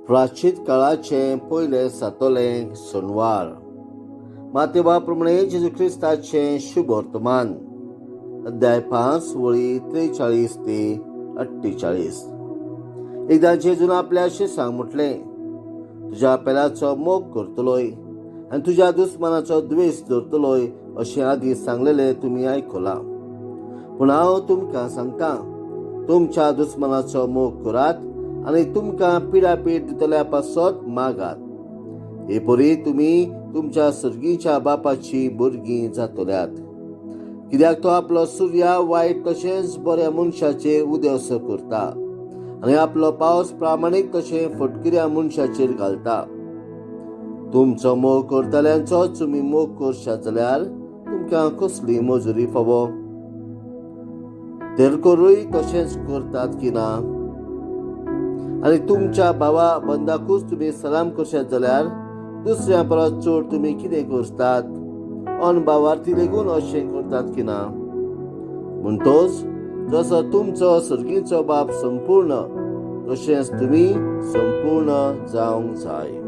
प्राचीत काळाचें पयलें सातोलें सोनवार. मातेवा प्रमाणे जेजू क्रिस्ताचें शुभ वर्तमान, अध्याय 5, वळी 43 ते 48. एकदां जेजून आपल्या शिसांक म्हटलें, तुज्या पेल्याचो मोग करतलोय आनी तुज्या दुस्मानाचो द्वेश धरतलोय अशें आदीं सांगलेलें तुमी आयकलां. पूण हांव तुमकां सांगता, तुमच्या दुस्मानाचो मोग करात आनी तुमकां पिडापीड दितल्या पासत मागात. हे परी तुमी तुमच्या सर्गीच्या बापाची भुरगीं जातल्यात, कित्याक तो आपलो सुर्या वायट तशेंच बऱ्या मनशाचेर उदेवसो करता आनी आपलो पावस प्रामाणीक तशें फटकिऱ्या मनशाचेर घालता. तुमचो मोग करतल्यांचो तुमी मोग करशात जाल्यार तुमकां कसली मजुरी फावो? तेलकरूय तशेंच करतात की ना? आनी तुमच्या भावा बंदाकूच तुमी सलाम करशात जाल्यार दुसऱ्या परस चड तुमी कितें करतात? अनभावार्थी लेगून अशें करतात की ना? म्हणटोच जसो तुमचो सर्गीचो बाप संपूर्ण, तशेंच तुमी संपूर्ण जावंक जाय.